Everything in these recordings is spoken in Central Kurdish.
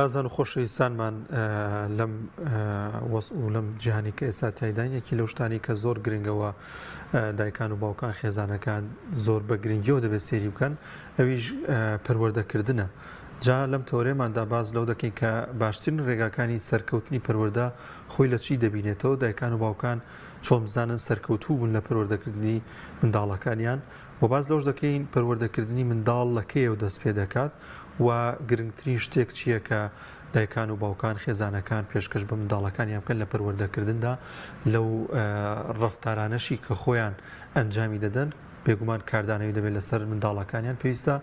ئازیزان و خۆشەویستانمان لەم وەزع و لەم جیهانی کە ئێستا تیایداین یەکی لەو شتانی کە زۆر گرنگەوە دایکان و باوکان خێزانەکان زۆر بە گرنگیەوە دەبێت سێری بکەن ئەویش پەروەردەکردنە جا لەم تەوەرەیەماندا باس لەو دەکەین کە باشترین ڕێگاکانی سەرکەوتنی پەروەردە خۆی لە چی دەبینێتەوە دایکان و باوکان چۆن بزانن سەرکەوتوو بوون لە پەروەردەکردنی منداڵەکانیان و باس لەوەش دەکەین پەروەردەکردنی منداڵ لە کەیەوە دەست پێ دەکات و گرنگترین شتێک چییە کە دایکان و باوکان خێزانەکان پێشکەش بە منداڵەکانیان بکەن لە پەروەردەکردندا لەو ڕەفتارانەشی کە خۆیان ئەنجامی دەدەن بێگومان کاردانەوەی دەبێت لەسەر منداڵەکانیان پێویستە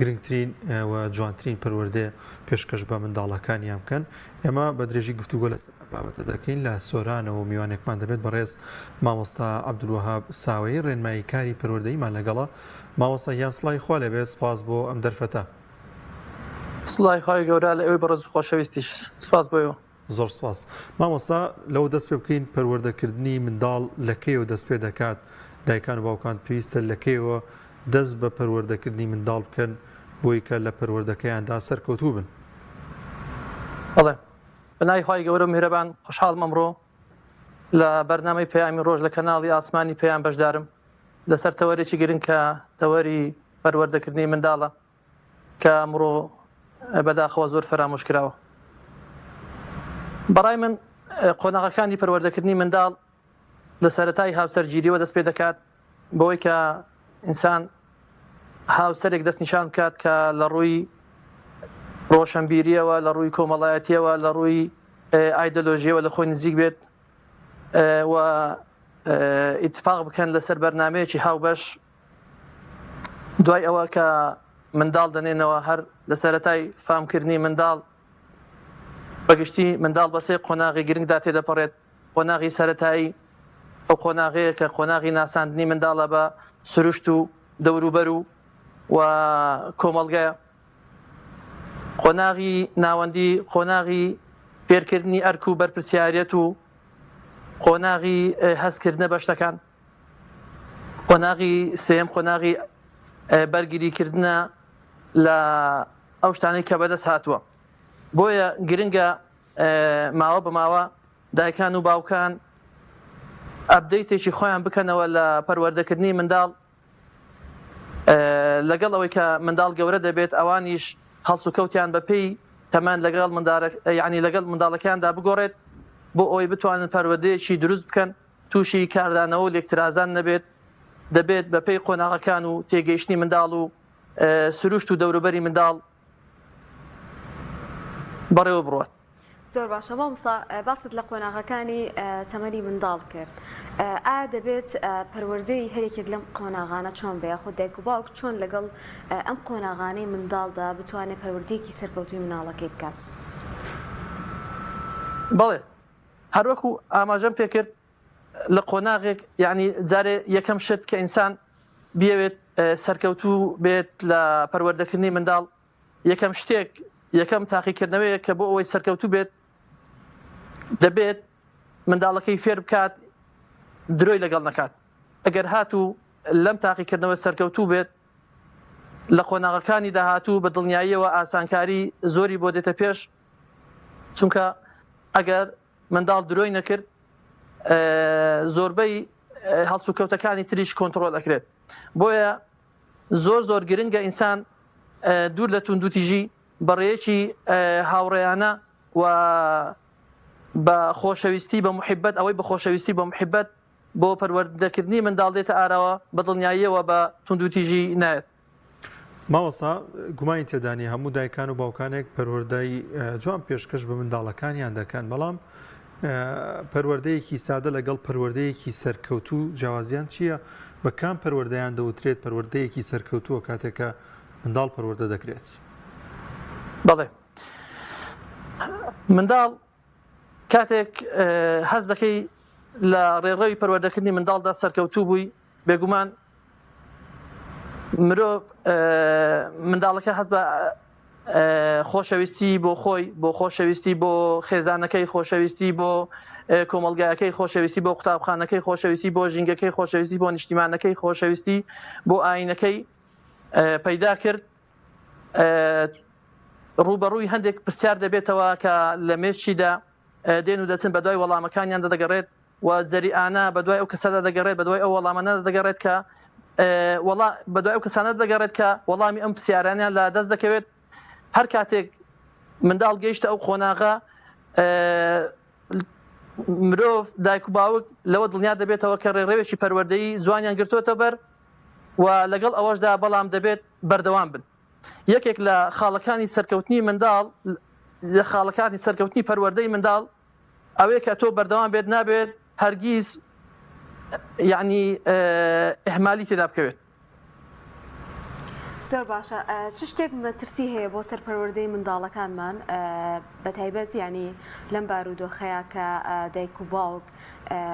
گرنگترین و جوانترین پەروەردە پێشکەش بە منداڵەکانیان بکەن ئێمە بە درێژی گفتوگۆ لەسەر ئەم بابەتە دەکەین لە سۆرانەوە میوانێکمان دەبێت بەڕێز مامۆستا عەبدولوەهاب ساوەیی ڕێنمایی کاری پەروەردەییمان لەگەڵە. مامۆستا گیان سڵاوی خوا لێبێت سوپاس بۆ ئەم دەرفەتە. سڵاوی خوای گەورە لە ئێوەی بەڕێز و خۆشەویستیش سوپاس بۆ ئێوە. زۆر سوپاس مامۆستا لەوە دەست پێ بکەین پەروەردەکردنی منداڵ لە کەیەوە دەست پێ دەکات دایکان و باوکان پێویستە لە کەیەوە دەست بە پەروەردەکردنی منداڵ بکەن بۆی کە لە پەروەردەکەیاندا سەرکەوتوو بن؟ بەڵێ بە ناوی خوای گەورە و میهرەبان خۆشحاڵم ئەمڕۆ لە بەرنامەی پەیامی ڕۆژ لە کەناڵی ئاسمانی پەیام بەشدارم لەسەر تەوەرێکی گرنگ کە تەوەری پەروەردەکردنی منداڵە کە ئەمڕۆ بەداخەوە زۆر فەرامۆش کراوە. بەڕای من قۆناغەکانی پەروەردەکردنی منداڵ لە سەرەتای هاوسەرگیریەوە دەست پێ دەکات بەوەی کە ئینسان هاوسەرێک دەستنیشان بکات کە لە ڕووی ڕۆشنبیریەوە لە ڕووی کۆمەڵایەتیەوە لە ڕووی ئایدۆلۆژیەوە لە خۆی نزیک بێت و ئیتفاق بکەن لەسەر بەرنمەیەکی هاوبەش دوای ئەوە کە منداڵ دەنێنەوە هەر لە سەرەتای فامکردنی منداڵ بەگشتی منداڵ بەسێ قۆناغی گرنگدا تێدەپەڕێت قۆناغی سەرەتایی ئەو قۆناغەیە کە قۆناغی ناساندنی منداڵە بە سروشت و دەوروبەر و و کۆمەڵگەیە. قۆناغی ناوەندی قۆناغی فێرکردنی ئەرک و بەرپرسیاریەت و قۆناغی هەستکردنە بە شتەکان. قۆناغی سێیەم قۆناغی بەرگریکردنە لە ئەو شتانەی کە بەدەست هاتووە. بۆیە گرنگە ماوە بە ماوە دایکان و باوکان ئەپدەیتێکی خۆیان بکەنەوە لە پەروەردەکردنی منداڵ لەگەڵ ئەوەی کە منداڵ گەورە دەبێت ئەوانیش هەڵسوکەوتیان بە پێی تەمەن لەگەڵ مندارە یعنی لەگەڵ منداڵەکەیاندا بگۆڕێت بۆ ئەوەی بتوانن پەروەردەیەکی دروست بکەن تووشی کاردانەوە و لێکترازان نەبێت دەبێت بە پێی قۆناغەکان و تێگەیشتنی منداڵ و سروشت و دەوروبەری منداڵ بەڕێوە بڕوات. زۆر باشە مامۆستا باست لە قۆناغەکانی تەمەنی منداڵ کرد ئایا دەبێت پەروەردەی هەرێکێک لەم قۆناغانە چۆن بێ یاخود دایک و باوک چۆن لەگەڵ ئەم قۆناغانەی منداڵدا بتوانێت پەروەردەیەکی سەرکەوتووی مناڵەکەی بکات؟ بەڵێ هەروەکو ئاماژەم پێکرد لە قۆناغێک یعنی جارێ یەکەم شت کە ئینسان بیەوێت سەرکەوتوو بێت لە پەروەردەکردنی منداڵ یەکەم شتێک یەکەم تاقیکردنەوەیە کە بۆ ئەوەی سەرکەوتوو بێت دەبێت منداڵەکەی فێر بکات درۆی لەگەڵ نەکات ئەگەر هاتوو لەم تاقیکردنەوە سەرکەوتوو بێت لە قۆناغەکانی داهاتوو بە دڵنیاییەوە ئاسانکاری زۆری بۆ دێتە پێش چونکە ئەگەر منداڵ درۆی نەکرد زۆربەی هەڵسوکەوتەکانی تریش کۆنتڕۆل ئەکرێت بۆیە زۆر زۆر گرنگە ئینسان دوور لە توندوتیژی بەڕێیەکی هاوڕێیانە و بە خۆشەویستی بە محیبەت ئەوەی بە خۆشەویستی بە محیبەت بۆ پەروەردەکردنی منداڵ دێتە ئاراوە بە دڵنیاییەوە بە توندوتیژی نایەت. مامۆستا گومانی تێدا نیە هەموو دایکان و باوکانێک پەروەردەی جوان پێشکەش بە منداڵەکانیان دەکەن بەڵام پەروەردەیەکی سادە لەگەڵ پەروەردەیەکی سەرکەوتوو جیاوازیان چییە؟ بە کام پەروەردەیان دەوترێت پەروەردەیەکی سەرکەوتووە کاتێک کە منداڵ پەروەردە دەکرێت؟ بەڵێ منداڵ کاتێک هەست دەکەی لە ڕێڕەوی پەروەردەکردنی منداڵدا سەرکەوتوو بووی بێگومان مرۆڤ منداڵەکە هەست بە خۆشەویستی بۆ خۆی بۆ خۆشەویستی بۆ خێزانەکەی خۆشەویستی بۆ کۆمەلگایەکەی خۆشەویستی بۆ قوتابخانەکەی خۆشەویستی بۆ ژینگەکەی خۆشەویستی بۆ نیشتیمانەکەی خۆشەویستی بۆ ئاینەکەی پەیدا کرد. ڕووبەڕووی هەندێک پرسیار دەبێتەوە کە لە مێشکیدا دێن و دەچن، بەدوای وەڵامەکانیاندا دەگەڕێت و جەریئانە بەدوای ئەو کەسەدا دەگەڕێت، بەدوای ئەو وەڵامانەدا دەگەڕێت کە وەڵا بەدوای ئەو کەسانە دەگەڕێت کە وەڵامی ئەم پرسیارانیان لە دەست دەکەوێت. هەر کاتێک منداڵ گەیشتە ئەو قۆناغە مرۆڤ دایک و باوک لەوە دڵنیا دەبێتەوە کە ڕێڕەوێکی پەروەردەیی جوانیان گرتووەتە بەر و لەگەڵ ئەوەشدا بەڵام دەبێت بەردەوام بن. یەکێک لە خاڵەکانی سەرکەوتنی منداڵ لە خاڵەکانی سەرکەوتنی پەروەردەی منداڵ ئەوەیە کە تۆ بەردەوام بێت نابێت هەرگیز یعنی ئیهمالی تێدا بکەوێت. زۆر باشە چ شتێک مەترسی هەیە بۆ سەر پەروەردەی منداڵەکانمان بە تایبەت ینی لەم بارودۆخەیە کە دایک و باوک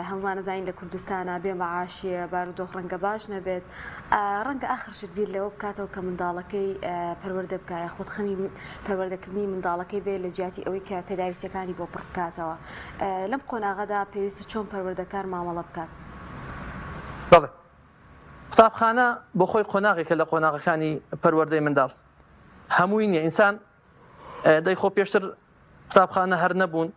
هەموومان ئەزانین لە کوردستانا بێ مەعاشیە بارودۆخ ڕەنگە باش نەبێت ڕەنگە ئاخر شت بیر لەوە بکاتەوە کە منداڵەکەی پەروەردە بکە یاخود خەمی پەروەردەکردنی منداڵەکەی بێ لە جیاتی ئەوەی کە پێداویستیەکانی بۆ پڕ بکاتەوە لەم قۆناغەدا پێویستە چۆن پەروەردەکار مامەڵە بکات؟ بەڵێ قوتابخانە بۆ خۆی قۆناغێکە لە قۆناغەکانی پەروەردەی منداڵ هەمووی نییە ئینسان دەی خۆ پێشتر قوتابخانە هەر نەبوون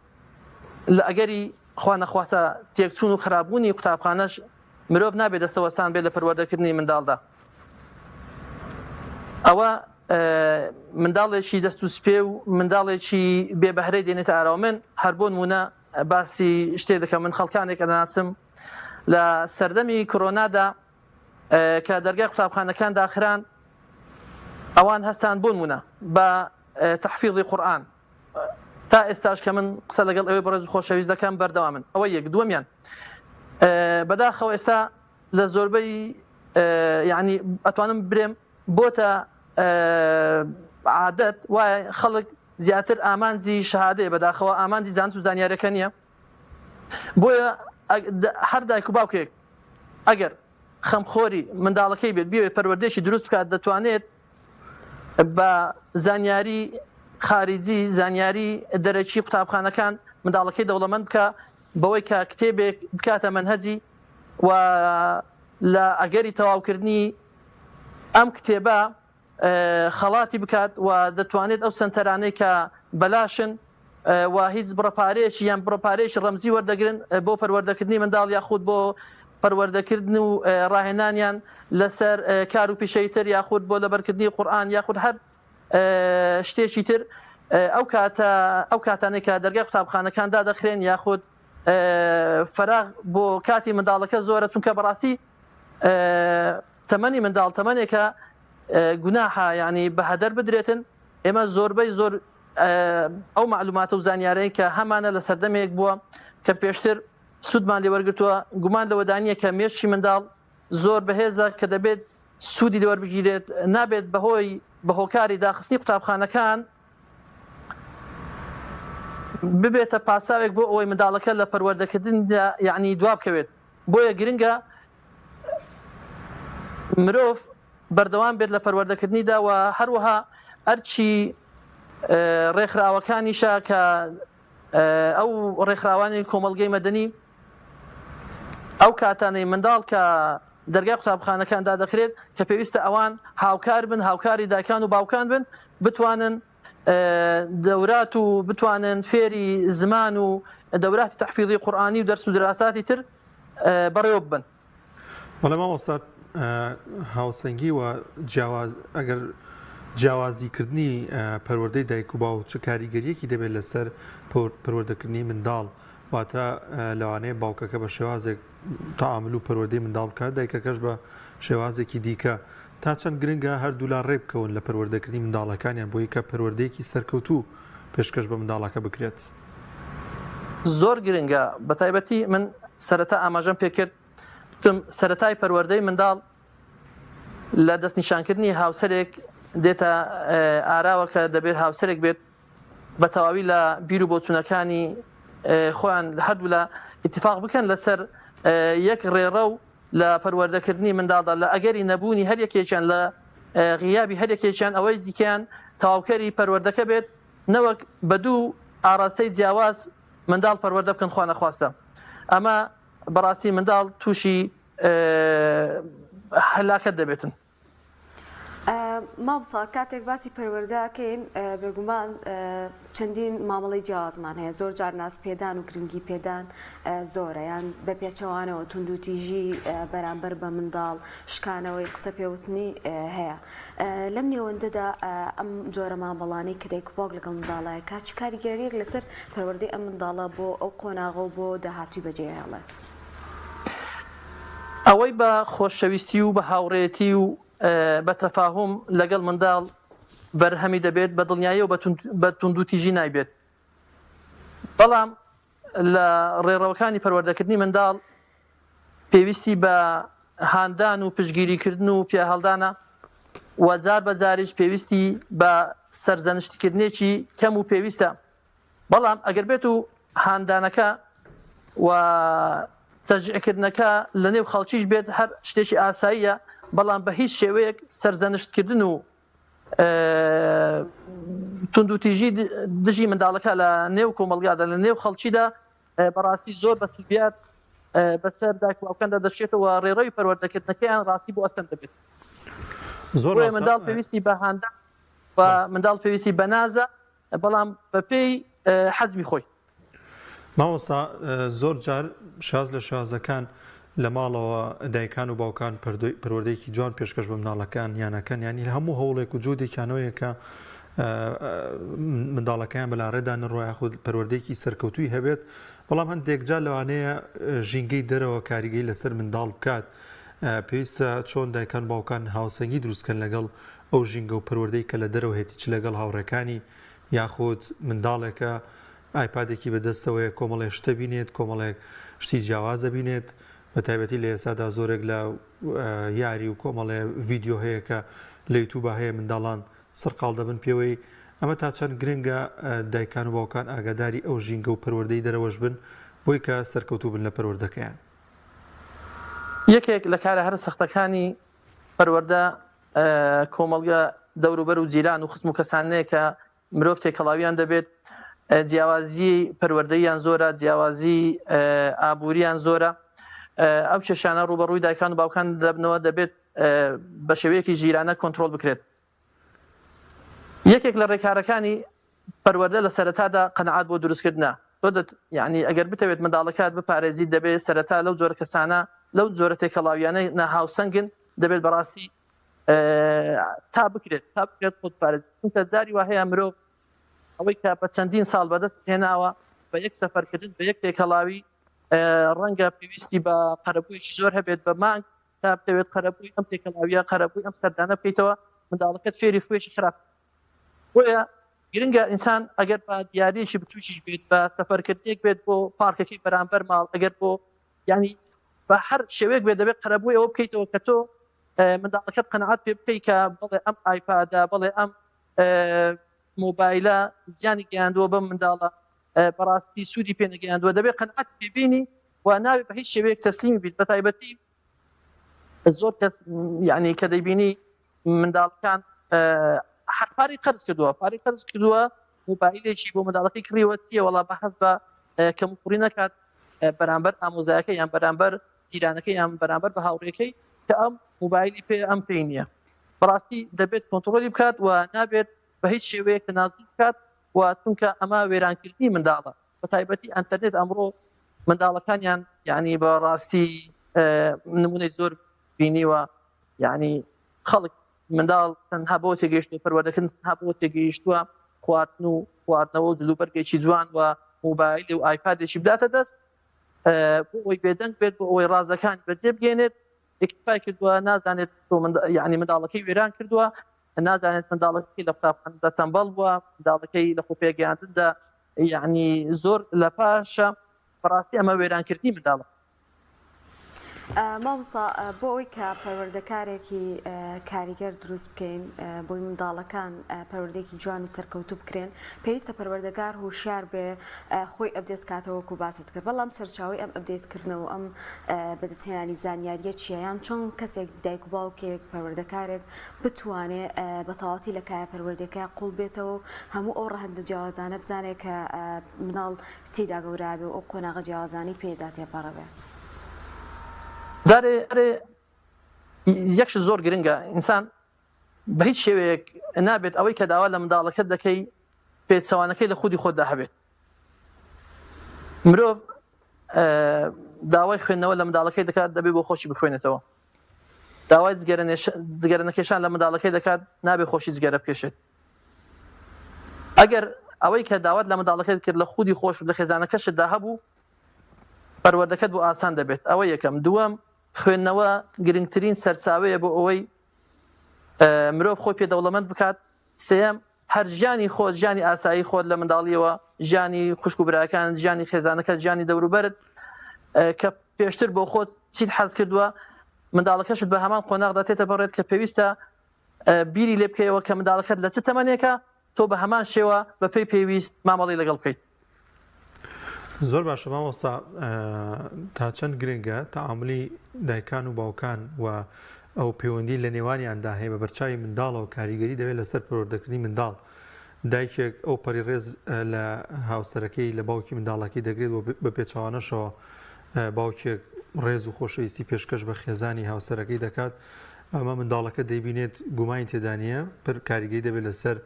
لە ئەگەری خوا نەخواستە تێکچوون و خراپبوونی قوتابخانەش مرۆڤ نابێت دەستەوەستان بێت لە پەروەردەکردنی منداڵدا ئەوە منداڵێکی دەست و سپێ و منداڵێکی بێ بەهرەی دێنێتە ئاراوە من هەر بۆ نمونە باسی شتێ دەکەم من خەڵکانێک ئەناسم لە سەردەمی کرۆنادا کە دەرگای قوتابخانەکان داخران ئەوان هەستان بۆ نمونە بە تەحفیزی قورئان تا ئێستاش کە من قسە لەگەڵ ئەوەی بەڕێز و خۆشەویست دەکەم بەردەوامن ئەوە یەک دووەمیان بەداخەوە ئێستا لە زۆربەی یعنی ئەتوانم برێم بۆتە عادەت وایە خەڵک زیاتر ئامانجی شەهادەیە بەداخەوە ئامانجی زانست و زانیارەکە نییە بۆیە هەر دایک و باوکێک ئەگەر خەمخۆری منداڵەکەی بێت بیەوێت پەروەردەیەکی دروست بکات دەتوانێت بە زانیاری خاریجی زانیاری دەرەکی قوتابخانەکان منداڵەکەی دەوڵەمەند بکە بەوەی کە کتێبێک بکاتە مەنهەجی و لە ئەگەری تەواوکردنی ئەم کتێبە خەڵاتی بکات و دەتوانێت ئەو سەنتەرانەی کە بەلاشن و هیچ بڕە پارەیەکی یان بڕە پارەیەکی ڕەمزی وەردەگرن بۆ پەروەردەکردنی منداڵ یاخود بۆ پەروەردەکردن و ڕاهێنانیان لەسەر کار و پیشەی تر یاخود بۆ لەبەرکردنی قورئان یاخود هەر شتێکی تر ئەو کاتە ئەو کاتانەی کە دەرگای قوتابخانەکان دادەخرێن یاخود فەراغ بۆ کاتی منداڵەکە زۆرە چونکە بەڕاستی تەمەنی منداڵ تەمەنێکە گوناحە یعنی بە هەدەر بدرێتن ئێمە زۆربەی زۆر ئەو مەعلوماتە و زانیارەی کە هەمانە لە سەردەمێک بووە کە پێشتر سوودمان لێ وەرگرتووە گومان لەوەدا نییە کە مێشکی منداڵ زۆر بەهێزە کە دەبێت سوودی لێ وەربگیرێت نابێت بەهۆی بە هۆکاری داخستنی قوتابخانەکان ببێتە پاساوێک بۆ ئەوەی منداڵەکە لە پەروەردەکردندا یعنی دوابکەوێت بۆیە گرنگە مرۆڤ بەردەوام بێت لە پەروەردەکردنیدا و هەروەها ئەرکی ڕێکخراوەکانیشە کە ئەو ڕێکخراوانی کۆمەڵگەی مەدەنی ئەو کاتانەی منداڵ کە دەرگای قوتابخانەکان دادەخرێت کە پێویستە ئەوان هاوکار بن هاوکاری دایکان و باوکان بن بتوانن دەورات و بتوانن فێری زمان و دەوراتی تەحفیزی قورئانی و دەرس و دراساتی تر بەڕێوە ببەن. بەڵێ مامۆستا هاوسەنگی و جیاواز ئەگەر جیاوازیکردنی پەروەردەی دایک و باوک چ کاریگەریەکی دەبێت لەسەر پەروەردەکردنی منداڵ واتە لەوانەیە باوکەکە بە شێوازێک تەعامل و پەروەردەی منداڵ بکات دایکەکەش بە شێوازێکی دیکە تا چەند گرنگە هەردوولا ڕێبکەون لە پەروەردەکردنی منداڵەکانیان بۆی کە پەروەردەیەکی سەرکەوتوو پێشکەش بە منداڵەکە بکرێت. زۆر گرنگە بەتایبەتی من سەرەتا ئاماژەم پێکرد وتم سەرەتای پەروەردەی منداڵ لە دەستنیشانکردنی هاوسەرێک دێتە ئاراوە کە دەبێت هاوسەرێک بێت بە تەواوی لە بیر و بۆچوونەکانی خۆیان هەردوولا ئیتفاق بکەن لەسەر یەک ڕێڕەو لە پەروەردەکردنی منداڵدا لە ئەگەری نەبوونی هەر یەکێکیان لە غیابی هەر یەکێکیان ئەوەی دیکەیان تەواوکەری پەروەردەکە بێت نەوەک بە دوو ئاراستەی جیاواز منداڵ پەروەردە بکەن خوا نەخواستە ئەمە بەڕاستی منداڵ تووشی هەلاکەت دەبێتن. مامۆستا کاتێک باسی پەروەردە ئەکەین بێگومان چەندین مامەڵەی جیاوازمان هەیە زۆر جار ناز پێدان و گرنگی پێدان زۆرە یان بە پێچەوانەوە توندوتیژی بەرامبەر بە منداڵ شکانەوەی قسە پێوتنی هەیە لەم نێوەندەدا ئەم جۆرە مامەڵانەی کە دایک و باوک لەگەڵ منداڵایەکە چ کاریگەریەک لەسەر پەروەردەی ئەم منداڵە بۆ ئەو قۆناغە و بۆ داهاتووی بەجێهێڵێت؟ ئەوەی بە خۆشەویستی و بە هاوڕێیەتی و بە تەفاهوم لەگەڵ منداڵ بەرهەمی دەبێت، بە دڵنیاییەوە بە توندوتیژی نایبێت. بەڵام لە ڕێڕەوەکانی پەروەردەکردنی منداڵ پێویستی بە هاندان و پشتگیریکردن و پیاهەڵدانە و جار بە جاریش پێویستی بە سەرزەنشتکردنێکی کەم و پێویستە. بەڵام ئەگەر بێت و هاندانەکە و تەشجیعکردنەکە لە نێو خەڵکیش بێت هەر شتێکی ئاساییە، بەڵام بە هیچ شێوەیەک سەرزەنشتکردن و توندوتیژی دژی منداڵەکە لە نێو کۆمەڵگادا لە نێو خەڵکیدا بەڕاستی زۆر بە سلبیات بەسەر دایک و باوکاندا دەشێتەوە ڕێڕەوی پەروەردەکردنەکەیان ڕاستی بۆ ئەستەم دەبێت. زۆر بۆیە منداڵ پێویستی بە هاندان و منداڵ پێویستی بە نازە بەڵام بەپێی حەجمی خۆی. مامۆستا زۆر جار شاز لە شازەکان لە ماڵەوە دایکان و باوکان پەروەردەیەکی جوان پێشکەش بە مناڵەکان یانەکەن یانی هەموو هەوڵێک و جودێکیانەوەیە کە منداڵەکەیان بەلاڕێدا نەڕۆ یاخود پەروەردەیەکی سەرکەوتووی هەبێت بەڵام هەندێک جار لەوانەیە ژینگەی دەرەوە کاریگەی لەسەر منداڵ بکات پێویستە چۆن دایکان باوکان هاوسەنگی دروستکەن لەگەڵ ئەو ژینگە و پەروەردەی کە لە دەرەوە هەیەتی چ لەگەڵ هاوڕێکانی یاخود منداڵێکە ئایپادێکی بە دەستەوەیە کۆمەڵێک شت دەبینێت کۆمەڵێک شتی جیاواز دەبینێت بە تایبەتی لە ئێستادا زۆرێک لە یاری و کۆمەڵێ ڤیدیۆ هەیە کە لە یوتوبا هەیە منداڵان سەرقاڵ دەبن پێوەی ئەمە تا چەند گرنگە دایکان و باوکان ئاگاداری ئەو ژینگە و پەروەردەی دەرەوەش بن بۆی کە سەرکەوتوو بن لە پەروەردەکەیان. یەکێک لە کارە هەرە سەختەکانی پەروەردە کۆمەڵگە دەوروبەر و جیران و خزم و کەسانەیە کە مرۆڤ تێکەڵاویان دەبێت، جیاوازی پەروەردەییان زۆرە، جیاوازی ئابووریان زۆرە، ئەو کێشانە ڕووبەڕووی دایکان و باوکان دەبنەوە، دەبێت بە شێوەیەکی ژیرانە کۆنترۆڵ بکرێت. یەکێک لە ڕێکارەکانی پەروەردە لە سەرەتادا قەناعەت بۆ دروستکردنە. تۆ دەت یانی ئەگەر بتەوێت منداڵەکات بپارێزیت دەبێت سەرەتا لەو جۆرە کەسانە لەو جۆرە تێکەڵاویانە ناهاوسەنگن دەبێت بەڕاستی تا بکرێت تا بکرێت خۆت پارێز چونکە جاری وا هەیە مرۆڤ ئەوەی کە بە چەندین ساڵ بەدەست هێناوە بە یەک سەفەرکردن بە یەک تێکەڵاوی ڕەنگە پێویستی بە قەرەبوویەکی زۆر هەبێت بە مانگ تا بتەوێت قەرەبووی ئەم تێکەڵاویە قەرەبووی ئەم سەردانە بکەیتەوە منداڵەکەت فێری خوێکی خراپ بۆیە گرنگە ئینسان ئەگەر بە دیاریەکی بچووکیش بێت بە سەفەرکردنێک بێت بۆ پارکەکەی بەرامبەر ماڵ ئەگەر بۆ یعنی بە هەر شێوەیەک بێت دەبێت قەرەبووی ئەوە بکەیتەوە کە تۆ منداڵەکەت قەنەعات پێ بکەیت کە بڵێ ئەم ئایپادە بڵێ ئەم مۆبایلە زیانی گەیاندووە بەم منداڵە بەڕاستی سوودی پێ نەگەیاندووە دەبێت قەنەعات پێبینی و ناوێت بە هیچ شێوەیەک تەسلیمی بیت بە تایبەتی زۆر کەس یعنی کە دەیبینی منداڵەکان هەر پارەی قەرز کردووە پارەی قەرز کردووە مۆبایلێکی بۆ منداڵەکەی کڕیوە تیە وەڵا بە حەز بە کەموکوڕی نەکات بەرامبەر ئامۆزایەکە یان بەرامبەر جیرانەکە یان بەرامبەر بە هاوڕێکەی کە ئەم مۆبایلی پێ ئەم پێی نییە بەڕاستی دەبێت کۆنتڕۆلی بکات و نابێت بە هیچ شێوەیەک تەنازول بکات و چونکە ئەمە وێرانکردنی منداڵە بە تایبەتی ئەنتەرنێت ئەمڕۆ منداڵەکانیان یعنی بە ڕاستی نمونەی زۆر بینیوە یعنی خەڵک منداڵ تەنها بۆ تێگەیشتووە پەروەردەکردن تەنها بۆ تێگەیشتووە خواردن و خواردنەوە و جلوبەرگێکی جوان و مۆبایل و ئایپادێکی بداتە دەست بۆ ئەوەی بێدەنگ بێت بۆ ئەوەی ڕازەکانی بەجێ بگەێنێت ئیکتفای کردووە نازانێت تۆ یعنی منداڵەکەی وێران کردووە نازانێت منداڵەکەی لە قوتابخانەدا تەمبەڵ بووە منداڵەکەی لە خۆپێگەیاندندا یعنی زۆر لە پاشە بەڕاستی ئەمە وێرانکردنی منداڵە مامۆستا بۆ ئەوەی کە پەروەردەکارێکی کاریگەر دروست بکەین بۆی منداڵەکان پەروەردەیەکی جوان و سەرکەوتوو بکرێن پێویستە پەروەردەگار هۆشیار بێ خۆی update کاتەوە وەکو باست کرد بەڵام سەرچاوەی ئەم update کردنەوە ئەم بەدەستهێنانی زانیاریە چییە یان چۆن کەسێک دایک و باوکێک پەروەردەکارێک بتوانێ بە تەواوەتی لە کایە پەروەردەکە قوڵ بێتەوە و هەموو ئەو ڕەهەندە جیاوازانە بزانێت کە مناڵ تێیدا گەورابێ و ئەو قۆناغە جیاوازانەی پێدا تێپەڕبێت. جارێ یەک شت زۆر گرنگە ئینسان. بە هیچ شێوەیەک نابێت ئەوەی کە داوا لە منداڵەکەت دەکەی پێچەوانەکەی لە خودی خۆتدا هەبێت. مرۆڤ داوای خوێندنەوە لە منداڵەکەی دەکات دەبێت بۆ خۆشی بخوێنێتەوە. داوای جگەرە نەکێشان لە منداڵەکەی دەکات نابێت خۆشی جگەرە بکێشێت. ئەگەر ئەوەی کە داوات لە منداڵەکەت کرد لە خودی خۆش و لە خێزانەکەشتدا هەبوو پەروەردەکەت بۆ ئاسان دەبێت. ئەوە یەکەم. دووەم خوێندنەوە گرنگترین سەرچاوەیە بۆ ئەوەی مرۆڤ خۆی پێ دەوڵەمەند بکات. سێیەم، هەر ژیانی خۆت، ژیانی ئاسایی خۆت لە منداڵییەوە، ژیانی خوشک و براکانت، ژیانی خێزانەکەت، ژیانی دەوروبەرت کە پێشتر بۆ خۆت چیت حەز کردووە، منداڵەکەشت بە هەمان قۆناغدا تێتەپەڕێت کە پێویستە بیری لێ بکەیەوە کە منداڵەکەت لە چ تەمەنێکە، تۆ بە هەمان شێوە بەپێی پێویست مامەڵەی لەگەڵ بکەیت. زۆر باشە مامۆستا تا چەند گرنگە تەعامولی دایکان و باوکان و ئەو پەیوەندی لە نێوانیاندا هەیە بە بەرچاوی منداڵەوە کاریگەری دەبێت لەسەر پەروەردەکردنی منداڵ دایکێک ئەو پەری ڕێز لە هاوسەرەکەی لە باوکی منداڵەکەی دەگرێت و بە پێچەوانەشەوە باوکێک ڕێز و خۆشەویستی پێشکەش بە خێزانی هاوسەرەکەی دەکات ئەمە منداڵەکە دەیبینێت گومانی تێدا نییە پر کاریگەری دەبێت لەسەر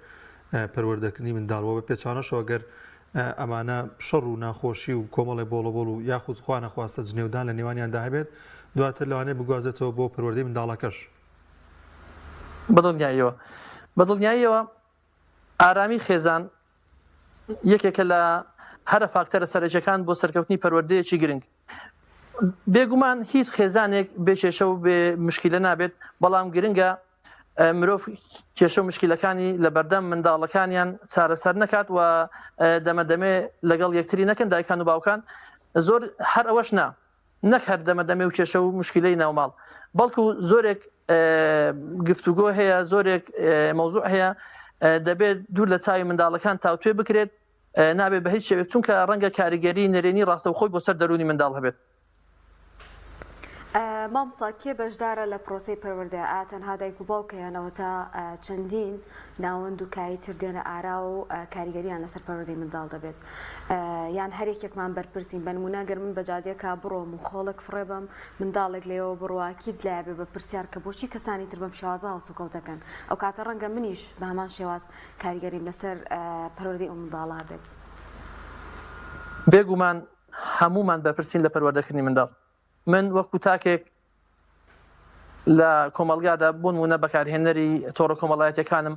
پەروەردەکردنی منداڵ وە بە پێچانەشەوە گەر ئەمانە شەڕ و ناخۆشی و کۆمەڵێ بۆڵەبۆڵ و یاخود خوا نەخواستە جنێودان لە نێوانیاندا هەبێت دواتر لەوانەیە بگوازێتەوە بۆ پەروەردەی منداڵەکەش. بەدڵنیاییەوە بەدڵنیاییەوە ئارامی خێزان یەکێکە لە هەرە فاکتەرە سەرەکیەکان بۆ سەرکەوتنی پەروەردەیەکی گرنگ. بێگومان هیچ خێزانێک بێ کێشە و بێ مشکیلە نابێت، بەڵام گرنگە مرۆڤ کێشە و مشکیلەکانی لە بەردەم منداڵەکانیان چارەسەر نەکات و دەمە دەمێ لەگەڵ یەکتری نەکەن دایکان و باوکان زۆر هەر ئەوەش نا نەک هەر دەمە دەمێ و کێشە و مشکیلەی ناوماڵ بەڵکو زۆرێک گفتوگۆ هەیە زۆرێک مەوزوع هەیە دەبێت دوور لە چاوی منداڵەکان تاوتوێ بکرێت نابێت بە هیچ شێوەیەک چونکە ڕەنگە کاریگەری نەرێنی ڕاستەوخۆی بۆ سەر دەروونی منداڵ هەبێت. مامۆستا کێ بەشدارە لە پرۆسەی پەروەردە ئایا تەنها دایک و باوکە یان ئەوەتا چەندین ناوەند و کایەی تر دێنە ئارا و کاریگەریان لەسەر پەروەردەی منداڵ دەبێت یان هەر یەکێکمان بەرپرسین بە نمونە گەر من بە جادەیەکا بڕۆم و خۆڵێک فڕێ بەم منداڵێک لێوە بڕوا کیت لایە بێ بە پرسیار کە بۆچی کەسانی تر بەم شێوازە هەڵسوکەوت دەکەن ئەو کاتە ڕەنگە منیش بە هەمان شێواز کاریگەریم لەسەر پەروەردەی ئەو منداڵە هەبێت. بێگومان هەموومان بەرپرسین لە پەروەردەکردنی منداڵ. من وەکو تاکێک لە کۆمەڵگادا بۆ نموونە بەکارهێنەری تۆڕە کۆمەڵایەتیەکانم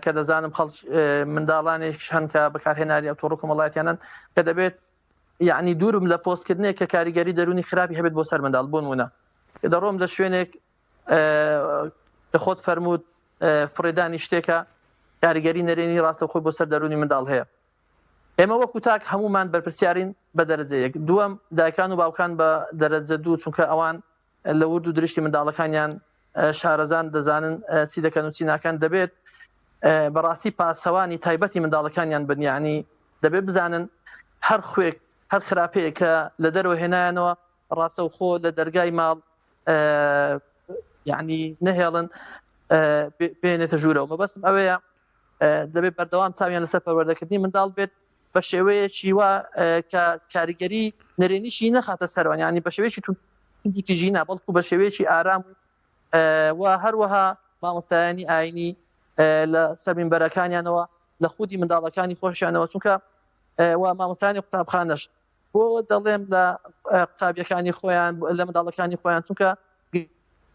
کە دەزانم خەڵک منداڵانێکش هەن کە بەکارهێناری ئەو تۆڕە کۆمەڵایەتیانەن کە دەبێت یعنی دوورم لە پۆستکردنێک کە کاریگەری دەروونی خراپی هەبێت بۆ سەر منداڵ بۆ نموونە دەڕۆم لە شوێنێک کە خۆت فەرمووت فڕێدانی شتێکە کاریگەری نەرێنی ڕاستەوخۆی بۆ سەر دەروونی منداڵ هەیە. ئێمە وەکو تاک هەموومان بەرپرسیارین بە دەرەجە یەک، دووەم دایکان و باوکان بە دەرەجە دوو چونکە ئەوان لە ورد و درشتی منداڵەکانیان شارەزان دەزانن چی دەکەن و چی ناکەن دەبێت بەڕاستی پاسەوانی تایبەتی منداڵەکانیان بن یعنی دەبێت بزانن هەر خوێک هەر خراپەیە کە لە دەرەوە هێنایانەوە ڕاستەوخۆ لە دەرگای ماڵ یعنی نەهێڵن بێنێتە ژوورەوە مەبەستم ئەوەیە دەبێت بەردەوام چاویان لەسەر پەروەردەکردنی منداڵ بێت بە شێوەیەکی وا کە کاریگەری نەرێنیشی نەخاتە سەروان ینی بە شێوەیەکی توندوتیژی نا بەڵکو بە شێوەیەکی ئارام و هەروەها مامۆستایانی ئاینی لە سەر مینبەرەکانیانەوە لە خودی منداڵەکانی خۆشیانەوە چونکە و مامۆستایانی قوتابخانەش بۆ دەڵێم لە قوتابیەکانی خۆیان لە منداڵەکانی خۆیان چونکە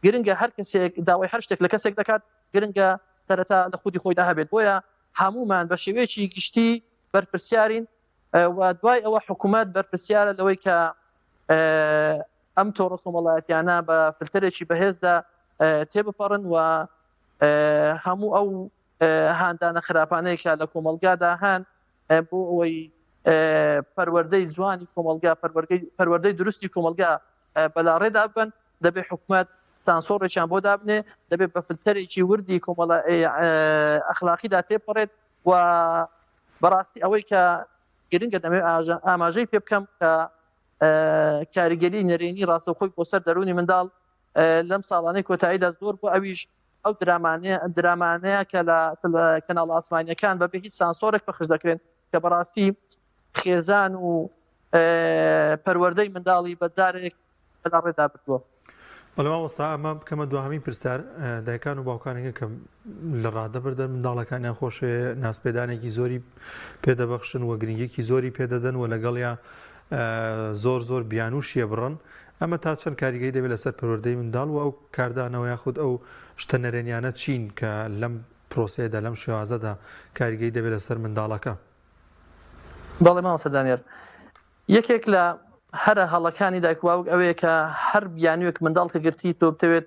گرنگە هەر کەسێک داوای هەر شتێک لە کەسێک دەکات گرنگە سەرەتا لە خودی خۆیدا هەبێت بۆیە هەموومان بە شێوەیەکی گشتی بەرپرسیارین و دوای ئەوە حکوومەت بەرپرسیارە لەوەی کە ئەم تۆڕە کۆمەڵایەتیانە بە فلتەرێکی بەهێزدا تێبپەڕن و هەموو ئەو هاندانە خراپانەی کە لە کۆمەڵگادا هەن بۆ ئەوەی پەروەردەی جوانی کۆمەڵگا پەروەردەی دروستی کۆمەڵگا بەلاڕێدا ببەن دەبێت حکومەت سانسۆڕێکیان بۆ دابنێ دەبێت بە فلتەرێکی وردی کۆمەڵە ئەخلاقیدا تێپەڕێت و بەڕاستی ئەوەی کە گرنگە دەمەوێت ئاماژەی پێ بکەم کە کاریگەری نەرێنی ڕاستەوخۆی بۆ سەر دەروونی منداڵ لەم ساڵانەی کۆتاییدا زۆر بۆ ئەویش ئەو درامانەیە درامانەیە کە لە کەناڵە ئاسمانیەکان بەبێ هیچ سانسۆرێک پەخش دەکرێن کە بەڕاستی خێزان و پەروەردەی منداڵی بە جارێک بەلاڕێدا بردووە. بەڵێ مامۆستا ئەمە بکەمە دواهەمین پرسیار دایکان و باوکانێکە کە لە ڕادە بەردەر منداڵەکانیان خۆشێ ناسپێدانێکی زۆری پێدەبەخشن و گرنگێکی زۆری پێدەدەن و لەگەڵیا زۆر زۆر بیانوشیە بڕن ئەمە تا چەند کاریگەی دەبێت لەسەر پەروەردەی منداڵ و ئەو کاردانەوە یاخود ئەو شتە نەرێنیانە چین کە لەم پرۆسەیەدا لەم شێوازەدا کاریگەی دەبێت لەسەر منداڵەکە؟ بەڵێ مامۆستا دانیار یەکێک لە هەرە هەڵەکانی دایک و باوک ئەوەیە کە هەر بیانوێک منداڵ کە گرتی تۆ بتەوێت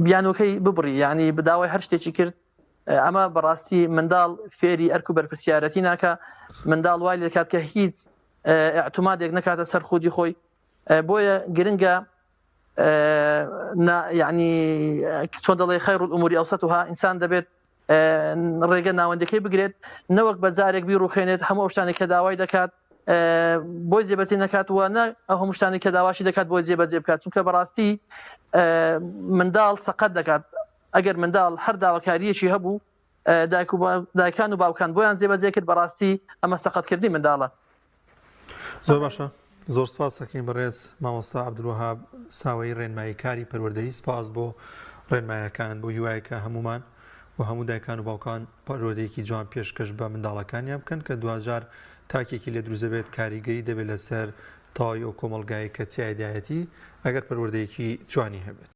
بیانوەکەی ببڕی یعنی بداوای هەر شتێکی کرد ئەمە بەڕاستی منداڵ فێری ئەرک و بەرپرسیارەتی ناکە منداڵ وای لێکات کە هیچ اعتمادێک نەکاتە سەر خودی خۆی بۆیە گرنگە یعنی چۆن دەڵێ خەیر الامور اوسطها ئینسان دەبێت ڕێگە ناوەندەکەی بگرێت نەوەک بە جارێک بیڕوخێنێت هەموو ئەو شتانێک کە داوای دەکات بۆی جێبەجێ نەکات و نە ئەو هەموو شتانێک کە داواشی دەکات بۆی جێبەجێ بکات چونکە بەڕاستی منداڵ سەقەت دەکات ئەگەر منداڵ هەر داواکاریەکی هەبوو دایک و دایکان و باوکان بۆیان جێبەجێ کرد بەڕاستی ئەمە سەقەتکردنی منداڵە. زۆر باشە زۆر سپاس دەکەین بەڕێز مامۆستا عەبدولوەهاب ساوەیی ڕێنمایی کاری پەروەردەیی سپاس بۆ ڕێنمایەکانت بۆ هیوایە کە هەموومان و هەموو دایکان و باوکان پەروەردەیەکی جوان پێشکەش بە منداڵەکانیان بکەن کە دواجار تاکێکی لێ دروست دەبێت کاریگەری دەبێت لەسەر تەواوی ئەو کۆمەڵگایەی کە تیایدایەتی ئەگەر پەروەردەیەکی جوانی هەبێت.